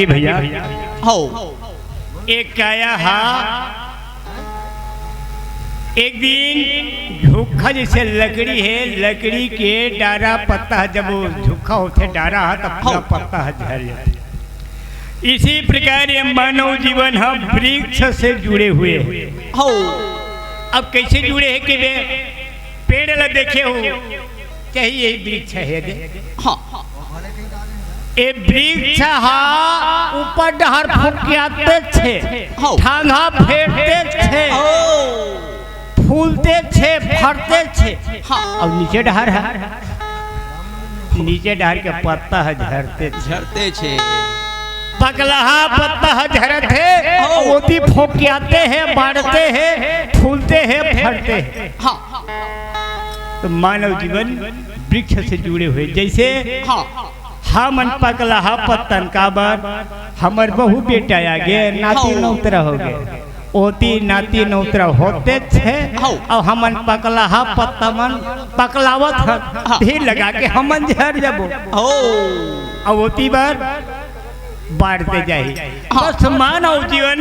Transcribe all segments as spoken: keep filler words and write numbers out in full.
भैया। हव। एक काया हा, एक दिन झुक्खा जैसे लकड़ी हे, लकड़ी के डारा पत्ता ह, जब वो झुक्खा होथे डारा ह, तब पूरा हव। पत्ता ह झर जाथे। इसी प्रकार ये मानव जीवन ह वृक्ष से जुड़े हुए हे। हव। अब कैसे जुड़े हे कि बे, पेड़ ला देखे हो, चाहे ये वृक्ष हे दे। हाँ। ए वृक्ष हा ऊपर डहर फोकियाते छे, हौ। ठांगा फेरते छे, हौ। फूलते छे, फरते छे। हाँ। अउ नीचे डहर हे, नीचे डहर के पत्ता ह झरते छे। झरते छे। पकलहा पत्ता ह झरत हे, हौ। ओती फोकियाते हे, बाढ़ते हे, फूलते हे, फरते हे। हाँ। तो मानव जीवन वृक्ष से जुड़े हुए, जैसे हाँ। हमन पकलहा पत्तन काबर, हमर बहू बेटा आगे, नाती हाँ। नौतरा होगे, ओती नाती नौतरा होते छे, हाँ। अउ हमन पकलहा पत्ता मन पकलावत हन, हाँ। भीड़ लगा के हमन झर जबो। हो। अउ ओती बर बाढ़ते जाही। हाँ। बस मानव जीवन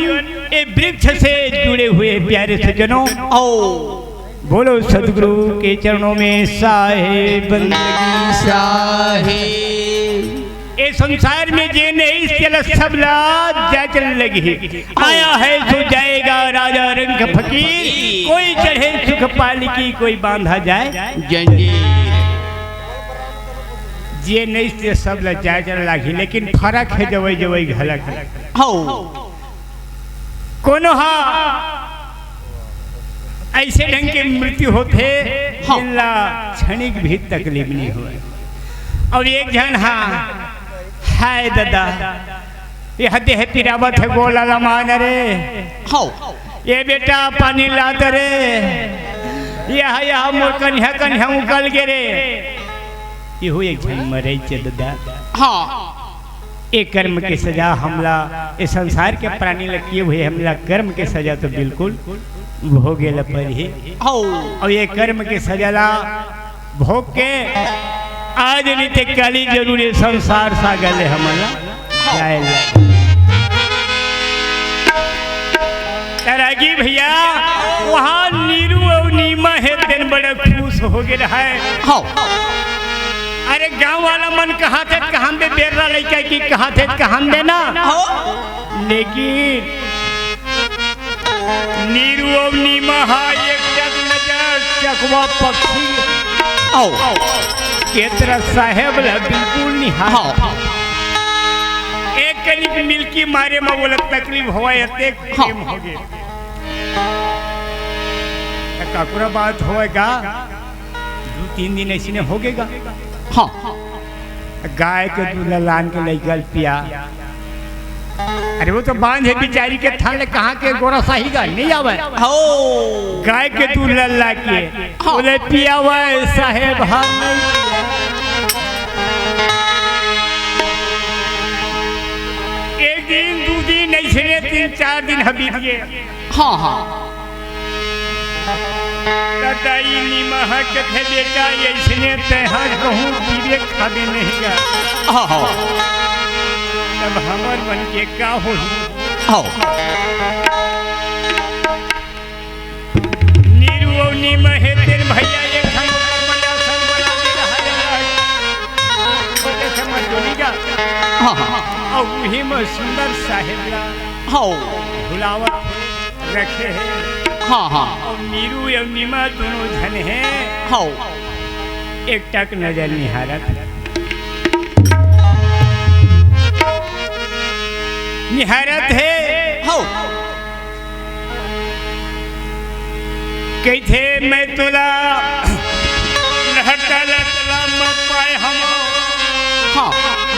ए वृक्ष से जुड़े हुए प्यारे सज्जनों। ओ। बोलो सदगुरु के चरणों में साहेब बंदगी। साहेब। ए संसार में जे नहीं तेला सबला जाचल लगी। आया है सो जाएगा राजा रंग फकीर। कोई चढ़े सुख पालकी, कोई बांधा जाए जंजीर। जे नहीं से सबला जाचल लागी, लेकिन फरक हे जवई जवई घलक। हौ। कोनो हा ऐसे ढंग के मृत्यु होथे, हाँ। जिनला क्षणिक भी तकलीफ नहीं होय। अउ एक झन हा, हाय ददा, यह देह पिरावत हे, गोला ला मान रे। हौ। ये बेटा पानी लात रे, यह, यह मोर कन्हा, कन्हा उकल गे रे। इहू एक झन मरई चे ददा। हाँ। ए कर्म के सजा हमला, ए संसार के प्राणी ल किए हुए हमला कर्म के सजा तो बिल्कुल भोगे ल परही। हौ। अउ ए कर्म के सजा ला भोग के आज नहीं ते काली जरूर ए संसार सागर ले हमन ला जाए ला। त रागी भैया, वहाँ नीरू अउ नीमा हे, तेन बड़ा खुश हो गे रहय। हौ। अरे गांव वाला मन कहाथे त कहां दे बेर्रा लइका कि कहाथे त कहां दे ना। हौ। लेकिन नीरू अउ नीमा हा एक टक नजर चकवा पक्षी हौ। के तरह साहेब ला बिल्कुल निहार। हौ। एक कनिक मिलकी मारे म ओला तकलीफ होवय, अतेक हाँ। प्रेम होगे। त काकुरा बात होवय गा, दू तीन दिन अइसने होगे गा। हाँ। गाय के दूध ला लान के लइका ल पिया। अरे वो तो बांझ हे बिचारी के, थन ले कहाँ के गोरस आही गा, नहीं आवय। हो। गाय के दूध ला ला के हाँ। ओला पियावय साहेब, हाँ नहीं पिया। एक दिन, दू दिन, अइसने तीन चार दिन ह बीत गे। हाँ, हाँ। त दाई निमहा कथे, "बेटा, अइसने तैं ह कहूँ पीबे खाबे नहीं गा।" हाँ, हाँ। तब हमर मन के का होही? हाँ। नीरू अउ नीमा हे तेन भैया एक ठन ओकर बड़ा सन बना के रहा है। छोटे से मजदूरी का। हाँ, हाँ। अउ उही म सुंदर साहेब ला हाँ। भुलावत रखे हे। हाँ, हाँ। अउ नीरू अउ नीमा दूनों झन हे। हाँ। एक टक नजर निहारत। निहारत हे। हाँ। कहिथे, "मैं तोला लहटा लतला म पाए हवं।" हाँ।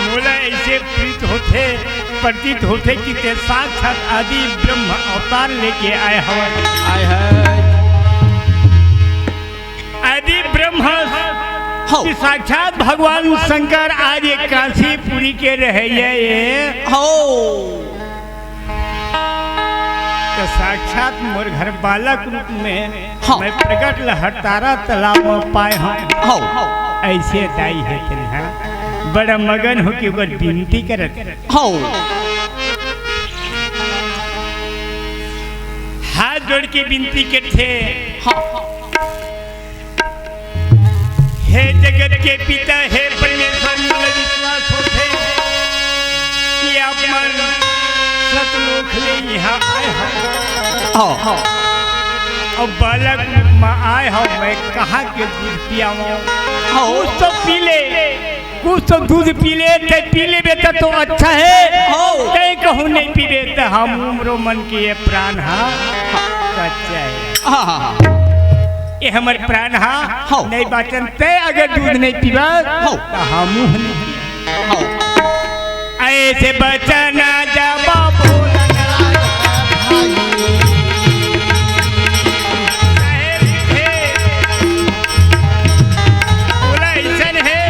मोला अइसे प्रीत होथे, प्रतीत होथे कि तैं साक्षात आदि ब्रह्म अवतार लेके आए हवय। आए हवय। आदि ब्रह्म हौ। कि साक्षात भगवान शंकर आज एक कांसीपुरी के रहइया ए। हौ। त साक्षात मोर घर बालक रूप में हाँ। मैं प्रगट लहरतारा तालाब म पाए हवं। हौ। अइसे दाई हे तेन ह। बड़ा मगन होके ओकर बिनती करत। हौ। जोड़ के विनती करथे। हाँ। हे जगत के पिता, हे परमेश्वर, मोला विश्वास होथे कि आप मन सतलोक ले इहाँ आए हव। हाँ। अउ बालक रूप म आए हव, मैं कहाँ के दूध पियावंव? हाँ। कुछ तो पी ले, कुछ तो दूध पी ले, तैं पी लेबे त तो अच्छा हे। हाँ। तैं कहूँ नहीं पीबे त हम उमरो मन के ये प्राण ह कच्चा हे। हाँ, हाँ, हाँ। ये हमर प्राण ह, हाँ। नहीं बाचन, तैं अगर दूध नहीं पीबस, हाँ। त हमहूँ नहीं पीबस। हाँ। ऐसे बचन जब बोलन साहेब हे, बोला अइसन हे।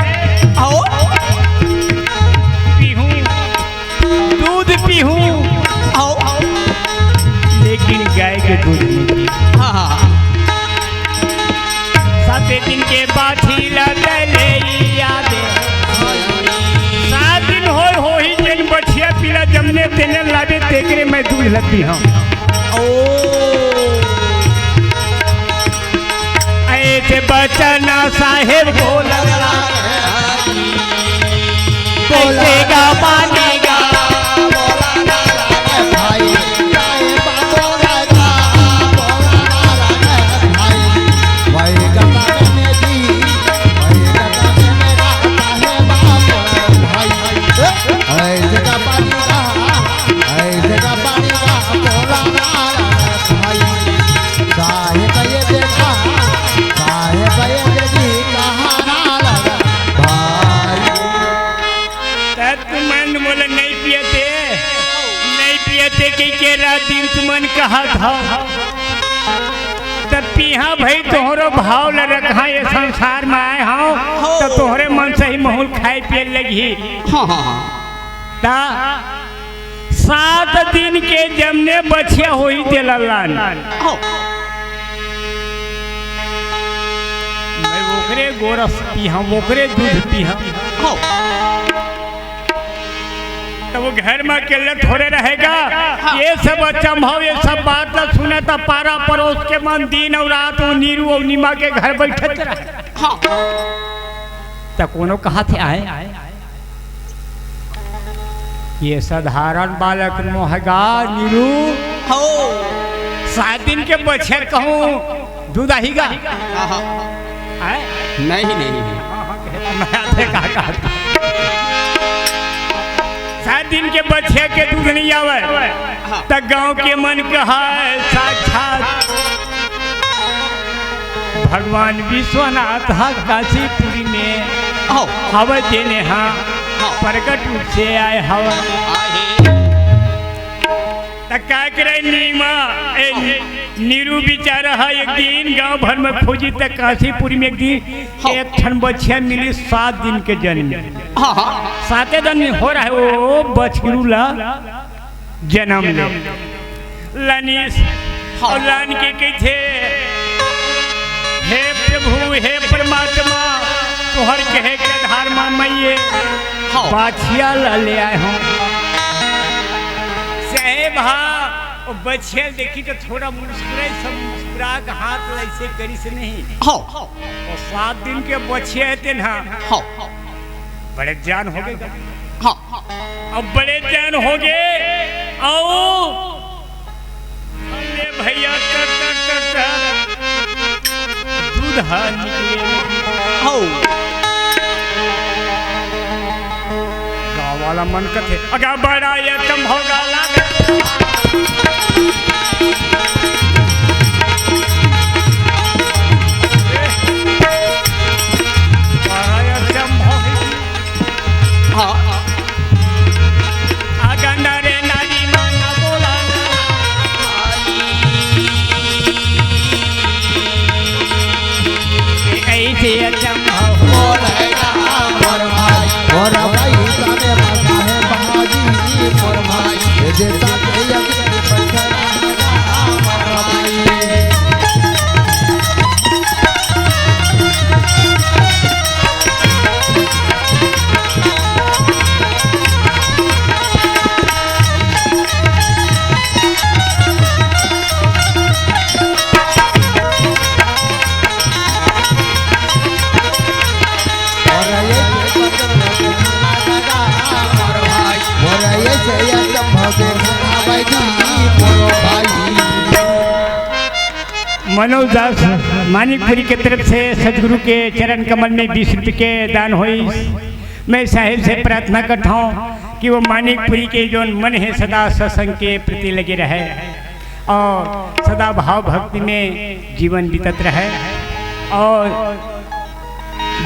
आओ। पीहूँ, दूध पीहूँ। आओ। लेकिन गाय के दूध नहीं पीहूँ। हाँ, हाँ, हाँ। साते दिन के बाछी ला तैं ले आबे। सात दिन होय होही, जेन बछिया पिला जमने तेने लाबे, तेकरे मैं दूध ल पीहूँ। ओ। ऐसे बचन साहेब बोलन। कैसे गा मानेगा? त तुमन मोला नइ पियते, नइ पियते कहिके रात दिन तुमन कहत हव। त पीहा भई, तोहरो भाव ल रखहा, ये संसार म आए हव, त तोहरे मन से ही महूँ ल खाए पिए लगही। हाँ, हाँ, हाँ। त सात दिन के जमने बछिया होही तेला लान। हाँ। मैं ओकरे गोरस पीहा, ओकरे दूध पीहा। हाँ। त वो घर म अकेल्ला थोरे रहेगा। हाँ। ये सब अचंभव, ये सब बात ल सुनत पारा परोस के मन दिन अउ रात वो नीरू अउ नीमा के घर बइठत रहे। हाँ। त कोनो कहत हे आए, ये साधारण बालक नोहे गा नीरू। हो। सात दिन के बछिया कहूँ दूध आही गा? हाँ, हाँ। आए? नहीं, नहीं, नहीं। हाँ, हाँ, कहे, मैं आते का, का, का। सात दिन के बछिया के दूध नहीं आवे, हाँ। त गाँव के मन कहय साक्षात भगवान विश्वनाथ ह काशीपुरी में हो। हवय, जेने ह हो। प्रकट रूप से आए हवय। आहे। त का करे नीमा, ए, नीरू बिचारा ह एक दिन गांव भर में खोजी त काशीपुरी में एक दिन हो। एक ठन बछिया मिली, सात दिन के जन्म। हाँ, हाँ। साते दिन में हो रहा है वो बछरू ला जनम ले। लानिस। हाँ। अउ लान के कहिथे, "हे प्रभु, हे परमात्मा, तोहर कहे के आधार म मैं ये हाँ। बाछिया ला ले आए हंव।" साहेब हा, वो बछिया देखी त थोड़ा मुस्कुराइस, मुस्कुरा के हाथ ला अइसे करिस नहीं। हाँ। वो सात दिन के बछिया हे तेन हा। हाँ। बड़े जान हो गे। हाँ। अब बड़े जान हो गे, अउ ले भैया, तर, तर, तर, तर, दूध ह निकले। हो। गाँव वाला मन कथे, अगा बड़ा ये तम होगा लाग। बड़ा ये तम होगा। हाँ। आगा नरे नारी मन बोला ना। ऐसे अचंभव। बोलेगा मोर भाई, मोर भाई, तने बता है बाजी, मोर भाई। मनोज दास मानिकपुरी के तरफ से सदगुरु के चरण कमल में बीस रुपये के दान होई। मैं साहेब से प्रार्थना करता हूँ कि वो मानिकपुरी के जो मन है सदा सत्संग के प्रति लगे रहे और सदा भाव भक्ति में जीवन बीतत रहे। और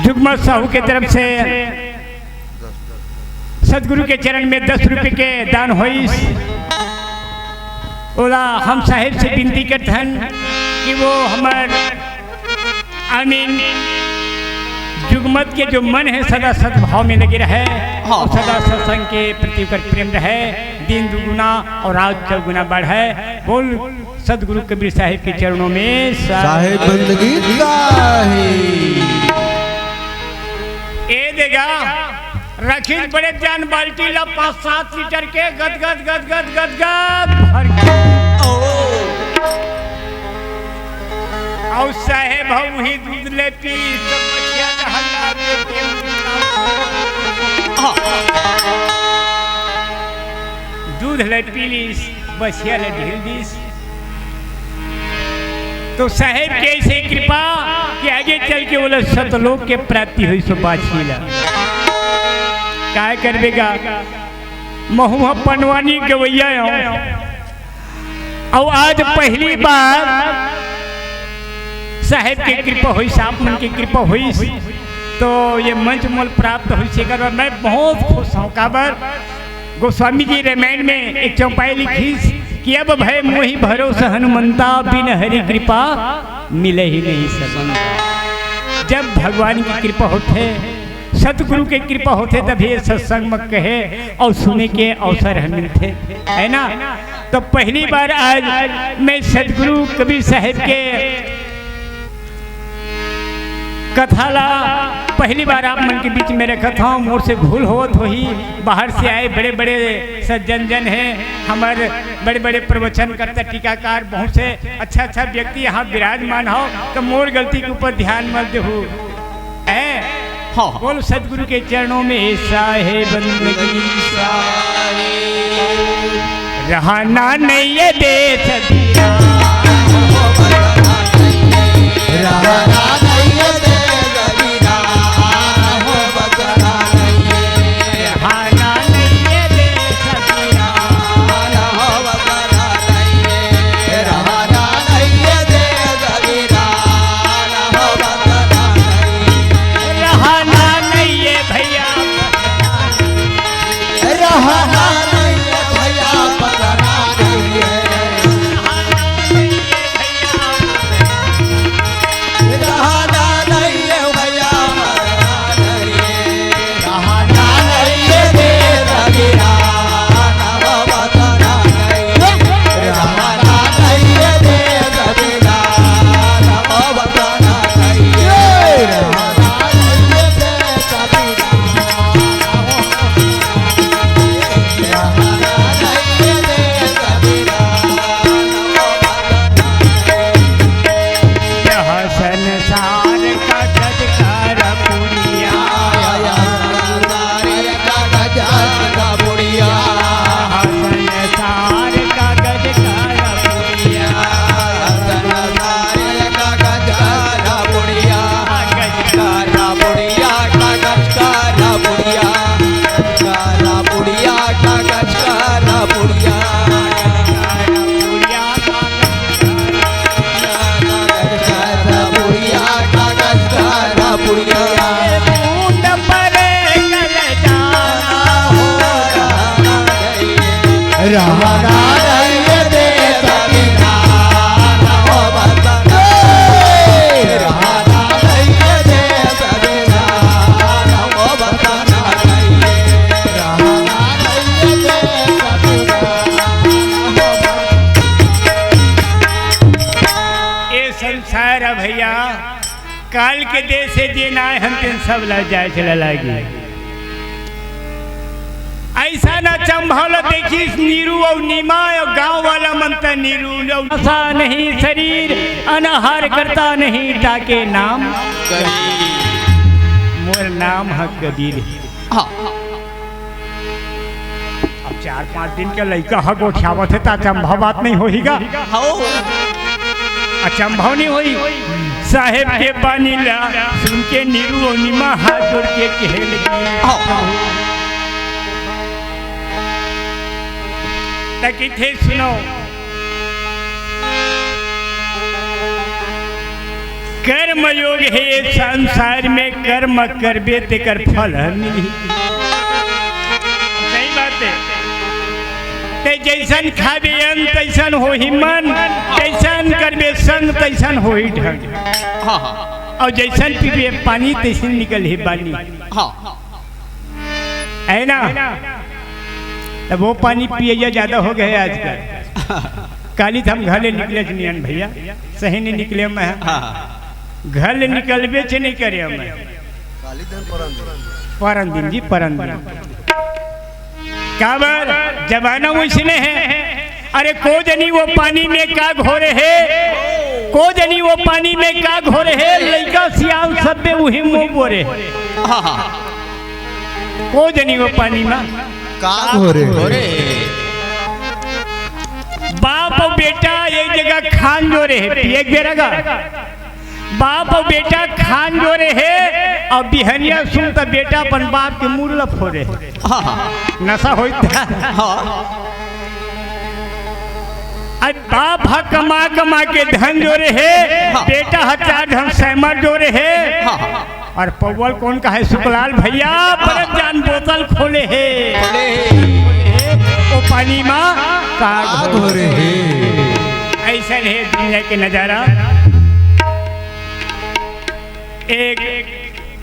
जुगमत साहू के तरफ से सदगुरु के चरण में दस रुपये के दान होइस। ओला हम साहेब से विनती करथन कि वो हमर आमीन जुगमत के जो मन है सदा सद्भाव में लगे रहे। हाँ। और सदा सत्संग के प्रति ओकर प्रेम रहे, दिन दुगुना और रात चौगुना बढ़े। बोल सदगुरु कबीर साहेब के चरणों में सा- साहेब बंदगी साहेब। ए देगा, रखिस बड़े जान बाल्टी ला पाँच सात लीटर के गद गद गद गद गद गद भर के। अउ साहेब हम ही दूध ले पी, सब बचिया ला हल्ला दे के। दूध ले पी लीस, बचिया ले ढील दीस। तो साहेब के ऐसे कृपा कि आगे चल के ओला सतलोक के प्राप्ति होई। सो बाछी ला काय करबे गा, महू ह पनवानी गवैया हूँ। अउ आज पहली बार साहेब के कृपा होइस, आप मन के कृपा होइस, तो ये मंच मोल प्राप्त होइस, एकर बर मैं बहुत खुश हूँ। काबर गोस्वामी जी रामायण में एक चौपाई लिखिस कि अब भय मोहि भरोसा हनुमंता, बिन हरि कृपा मिले ही नहीं संता। जब भगवान की कृपा होथे, सतगुरु के कृपा होथे, तभी ये सत्संग में कहे और सुने के अवसर ह मिलथे, है ना? तो पहली बार आज मैं सदगुरु कबीर साहेब के कथा ला पहली बार आप मन के बीच में रखत हूँ। मोर से भूल होत होही, बाहर से आए बड़े-बड़े सज्जन जन हैं, हमर बड़े-बड़े प्रवचनकर्ता, टीकाकार, बहुत से अच्छा-अच्छा व्यक्ति यहाँ विराजमान हो, तो मोर गलती के ऊपर ध्यान मत देहू। हैं? हाँ। बोल सदगुरु के चरणों में साहेब बंदगी। रहना नहीं ये देश दीवाना। रहना नहीं ये देश दीवाना। रहना नहीं ये देश दीवाना। रहना नहीं है भैया। रहना नहीं है भैया, बचना नहीं है। रहना नहीं है भैया, बचना नहीं है। रहना नहीं है देश वीरान, बचना नहीं है। रहना नहीं है देश वीरान, बचना नहीं है। रहना नहीं है देश वीरान। यह संसार का गजकर पुड़िया। यह संसार का गजकर पुड़िया। रहना नहीं ये देश वीरान, हो बचना नहीं। रहना नहीं ये देश वीरान, हो बचना नहीं। रहना नहीं ये देश वीरान, हो बचना नहीं। ये संसार है भैया, काल के देश से जे ना आए हम तेन सब ला जाए चला लागी। ऐसा ना चंभाल देखिस नीरू और नीमा और गांव वाला मन त नीरू और नशा नहीं शरीर अनहार करता नहीं ताके नाम कबीर। मोर नाम है कबीर। हाँ। अब चार पांच दिन के लइका ह गोठियावत हे, त अचंभव बात नहीं होही गा? हौ। अचंभव नहीं होही। साहेब के बानी ला सुन के नीरू अउ नीमा हाथ जोड़ के कहे लगी। हौ। त किथे सुनो, कर्म योग हे संसार में, कर्म करबे तेकर फल ह मिलही। सही बात हे। ते जैसन खाबे अन्न, तैसन होही मन, जैसन करबे संग, तैसन होही ढंग। हाँ, हाँ। अउ जैसन पीबे पानी, तैसन निकलही बानी। हाँ। हे ना? तब वो पानी पियइया ज्यादा हो गए आजकल। काली त हम घर ले निकले च नियन भैया, सही नहीं निकले मैं। हाँ। घर ले निकलबे च नहीं करे मैं। परन दिन जी, परन दिन। काबर जमाना वैसने हे। अरे को जनी वो पानी में का घोरे हे, को जनी वो पानी में का घोरे हे, लइका सियान सब पे उही मुंह बोरे। हाँ, हाँ। को जनी वो पानी में का घोरे हे। बाप अउ बेटा एक जगह खान जोरे हे, पिए के बेरा गा। बाप अउ बेटा खान जोरे हे, अउ बिहनिया सुन त बेटा अपन बाप के मुड़ ल फोरे हे। हाँ, हाँ। नशा होई त। हाँ। अउ बाप ह कमा कमा के धन जोरे हे, हाँ। बेटा ह चार झन सैमर जोरे हे। हाँ, हाँ। अउ पउवल कोन का हे? सुखलाल भैया, हाँ। बरत जान बोतल खोले हे। खोले हे। ओ पानी मा का का घोरे हे। अइसन हे दुनिया के नजारा। एक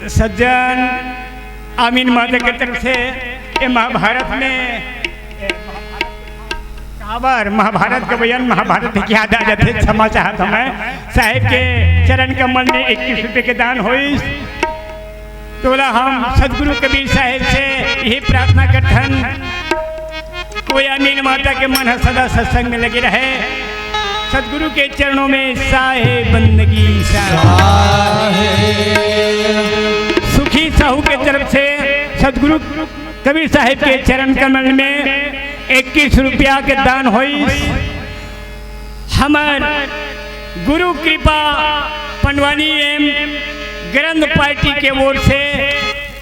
सज्जन आमीन माता के तरफ से ये महाभारत में काबर महाभारत के बयान, महाभारत के याद आ जाथे, क्षमा चाहत हंव मैं। साहेब के चरण कमल में इक्कीस रुपये के दान होइस। तोला हम सदगुरु कबीर साहेब से यही प्रार्थना करथन, कोई आमीन माता के मन ह सदा सत्संग में लगे रहे, सदगुरु के चरणों में साहेब बंदगी साहेब। सुखी साहू के तरफ से सदगुरु कबीर साहेब के चरण कमल में इक्कीस रुपया के दान होइस। हमर गुरु कृपा पंडवानी एम ग्रंथ पार्टी के ओर से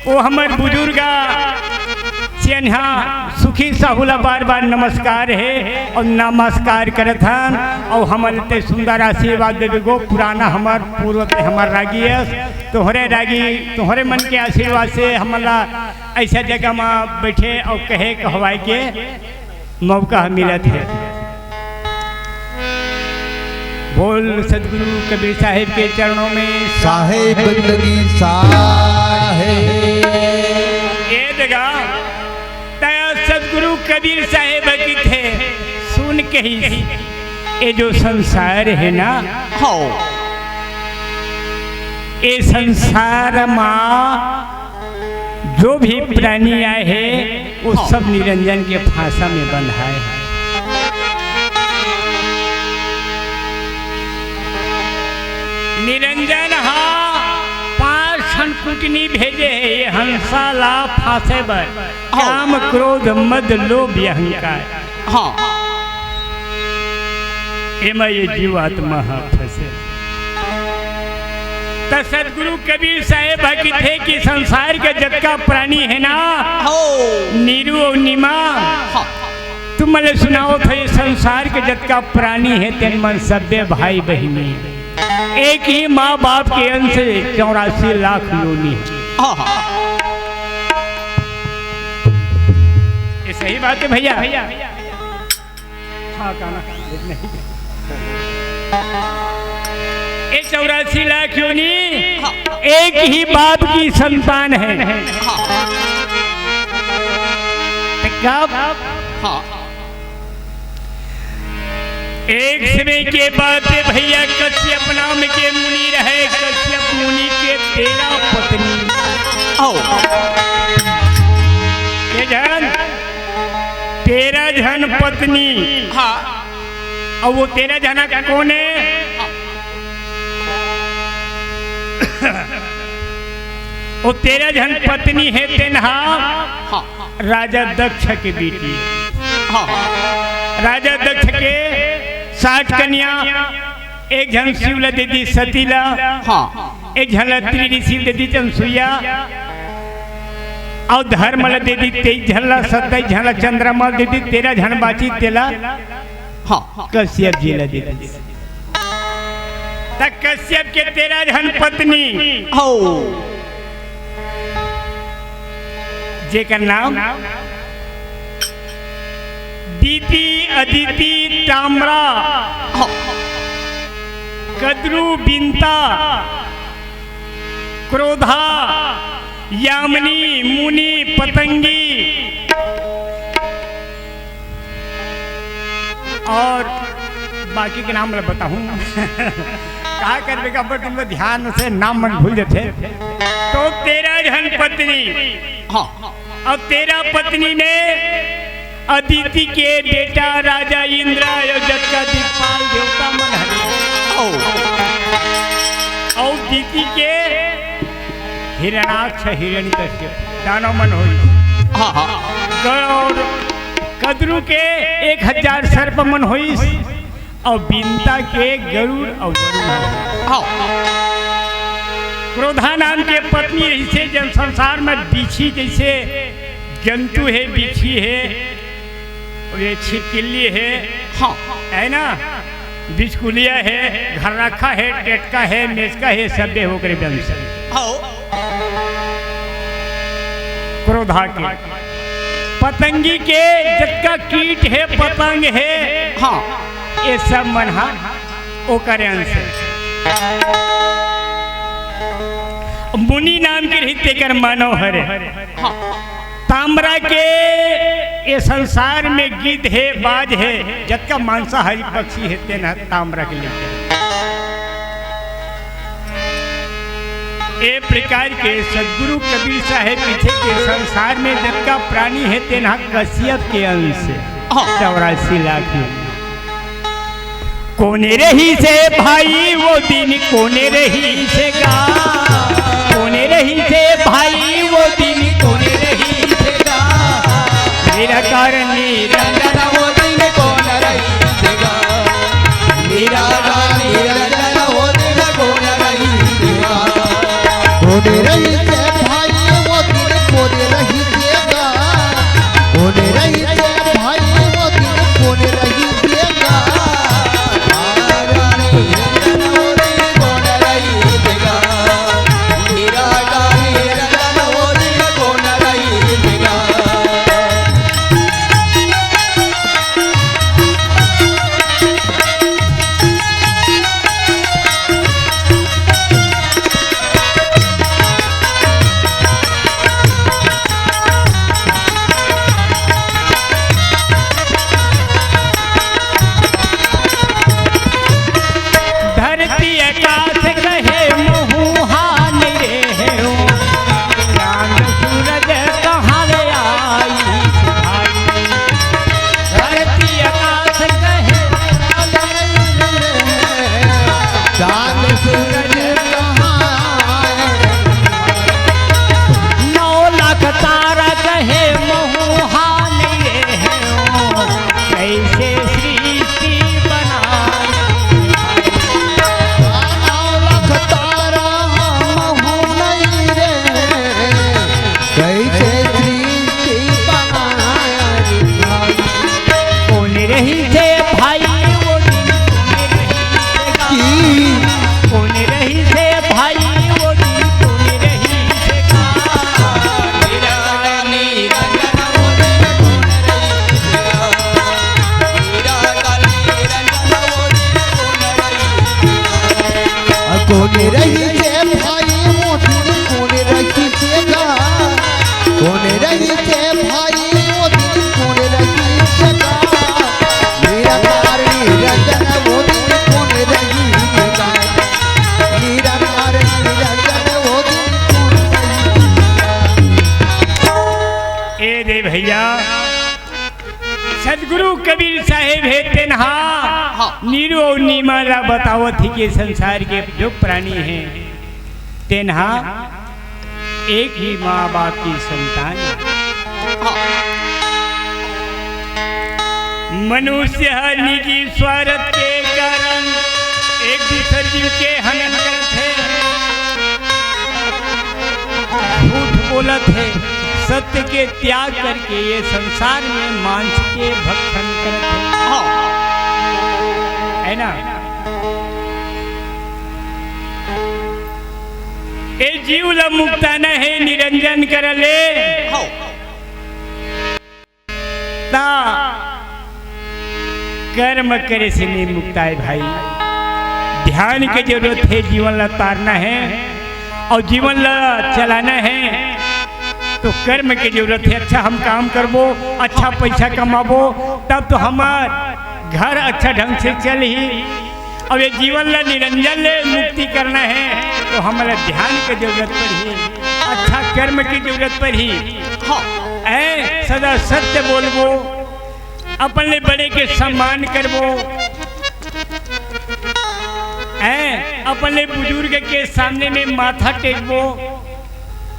वो हमर बुजुर्गा चेन्हा सुखी साहू ला बार बार नमस्कार हे अउ नमस्कार करत हन। अउ हमन ते सुंदर आशीर्वाद देबे गो पुराना हमर पूर्व ते हमर रागी अस, तोहरे रागी तोहरे मन के आशीर्वाद से हमन ला ऐसा जगह मा बैठे अउ कहे कहवाए के मौका मिलत हे। बोल सदगुरु कबीर साहेब के चरणों में साहेब बंदगी साहेब। ये जगह तया सदगुरु कबीर साहेब किथे सुन कही, ये जो संसार हे ना, हौ। ये संसार मा जो भी प्राणी आए हे, वो सब निरंजन के फांसा में बंधाए हे। निरंजन हा पांच ठन कुटनी भेजे हे ये हंसा ला फांसे बर। हाँ। काम, क्रोध, मद, लोभ, अहंकार। हाँ। एमा ये जीवात्मा ह फंसे। त सदगुरु कबीर साहेब ह किथे कि संसार के जतका प्राणी हे ना, हो। नीरू अउ नीमा, हाँ। तुमन ल सुनावत हंव, ये संसार के जतका प्राणी हे, तेन मन सब्बे भाई बहिनी। एक ही माँ बाप के अंश चौरासी लाख योनि हे। हाँ, हाँ। ये सही बात हे भैया। हाँ, गाना नहीं। ये चौरासी लाख योनि हाँ। एक ही बाप की संतान हे। हाँ। तो कब? हाँ। एक समय के बात हे भैया, कश्यप नाम के मुनि रहे। कश्यप मुनि के तेरह पत्नी। आओ। के झन? तेरह झन पत्नी। हाँ। अउ वो तेरह झन कोन हे? वो तेरह झन पत्नी हे तेन हा हाँ। राजा दक्ष के बेटी। हाँ, हाँ। राजा दक्ष के साठ कन्या, एक झन शिव ला दे दिस सती ला, हाँ। एक झन ला त्रि ऋषि ला दे दिस अनसुईया, अउ धर्म ला दे दिस तेईस झन ला, सत्ताईस झन ला चंद्रमा ला दे दिस, तेरह झन बाचिस तेला हाँ। कश्यप जी ला दे दिस। त कश्यप के तेरह झन पत्नी, हो। जेकर नाम दीति, अदिति, ताम्रा, हाँ। कदरू, बिनता, क्रोधा, यामिनी, मुनि, पतंगी अउ बाकी के नाम ला बताहूँ। का करबे, कब्बर दिन में ध्यान से नाम मन भूल जाथे। तो तेरह झन पत्नी, हाँ। अउ तेरह पत्नी में अदिति के बेटा राजा इंद्र अउ जतका दिक्पाल देवता मन हरे। ओ। अउ दीति के हिरणाक्ष हिरण्यकश्यप दानव मन होइस। हाँ, हाँ। गरुड़, कदरू के एक हजार सर्प मन होइस। अउ बिनता के गरुड़ अउ वरुण हे। हाँ। क्रोधा नाम के पत्नी अइसे जन संसार में बिच्छी जइसे जंतु हे, बिच्छी हे, ये छिपकली हे, हाँ। हे ना, बिचकुलिया हे, घर्रखा हे, टेटका हे, मेचका हे, सब्बे ओकरे वंश। हाँ। क्रोधा के। पतंगी के जतका कीट हे, पतंग हे, हाँ। ये सब मन हा ओकर अंश हे। मुनि नाम के रहिस तेकर मानव हरे। हाँ। ताम्रा के ये संसार में गिद्ध हे, बाज हे, जतका मांसाहारी पक्षी हे, तेन ह ताम्रा के लेके। ए प्रकार के सतगुरु कबीर साहेब लिखे के संसार में जतका प्राणी हे, तेन ह कश्यप के अंश हे। हाँ। चौरासी लाख में। कोन रहिसे भाई वो दिन, कोन रहिसे गा? कोन रहिसे भाई वो दिन, कोन रहिसे गा? निराकार निरंजन वो दिन कोन रहिसे गा? निराकार निरंजन वो दिन कोन रहिसे गा? कोन रहिसे भाई वो दिन, कोन रहिसे गा? कोन रहिसे भाई वो दिन, कोन रहिसे गा? धरती आकाश कहे मुँह हानि रे हो, चांद सूरज कहाँ ले आई भाई। धरती आकाश कहे चांद सूरज कहाँ है? नौ लाख तारा कहे मुँह हानि रे हो, कैसे सृष्टि बनाई। नौ लाख तारा हम हूँ नहीं रे, कैसे सृष्टि बनाई। कोन रहिसे भाई वो दिन, कोन रहिसे गा? की? कोन रहिसे भाई वो दिन, कोन रहिसे गा? कोन रहिसे भाई वो दिन, कोन रहिसे गा? कोन रहिसे भाई वो दिन, कोन रहिसे गा? निराकार निरंजन वो दिन, कोन रहिसे गा? निराकार निरंजन वो दिन, कोन रहिसे गा? ए रे भैया, सतगुरु कबीर साहेब हे तेन हा हाँ। नीरू अउ नीमा ला बतावत हे कि संसार के जो प्राणी हे तेन हा एक ही माँ बाप की संतान हे। हाँ। मनुष्य ह निजी स्वार्थ के कारण एक दूसर जीव के हनन करत हे, झूठ बोलत हे, सत्य के त्याग करके ये संसार में मांस के भक्षण करत हे। हाँ। है ना? ए जीव ल मुक्ताना हे निरंजन कर ले। हाँ। ता कर्म करे से नहीं मुक्ता है भाई। ध्यान के जरूरत है, जीवन ला तारना है और जीवन ला चलाना है तो कर्म के जरूरत है। अच्छा हम काम करबो, अच्छा पैसा कमाबो, तब तो हमार घर अच्छा ढंग से चलही। अब ये जीवन ला निरंजन ले मुक्ति करना है तो हमारा ध्यान के जरूरत पड़ही, अच्छा कर्म की जरूरत पड़ही। हाँ। ऐ सदा सत्य बोलबो, अपन ले बड़े के सम्मान करबो, ऐ अपन ले बुजुर्ग के सामने में माथा टेकबो,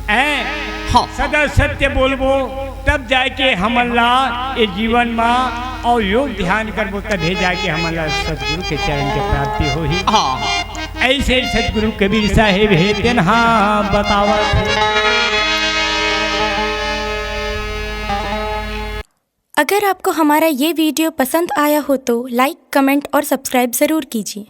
ऐ हाँ। सदा सत्य बोलबो, तब जाके हमन ला ये जीवन मा और योग ध्यान करबो, तभे जाके हमन ला सतगुरु के चरण के प्राप्ति होही। हाँ। ऐसे सतगुरु कबीर साहेब हे तेन हा बतावत हे। अगर आपको हमारा ये वीडियो पसंद आया हो तो लाइक, कमेंट और सब्सक्राइब ज़रूर कीजिए।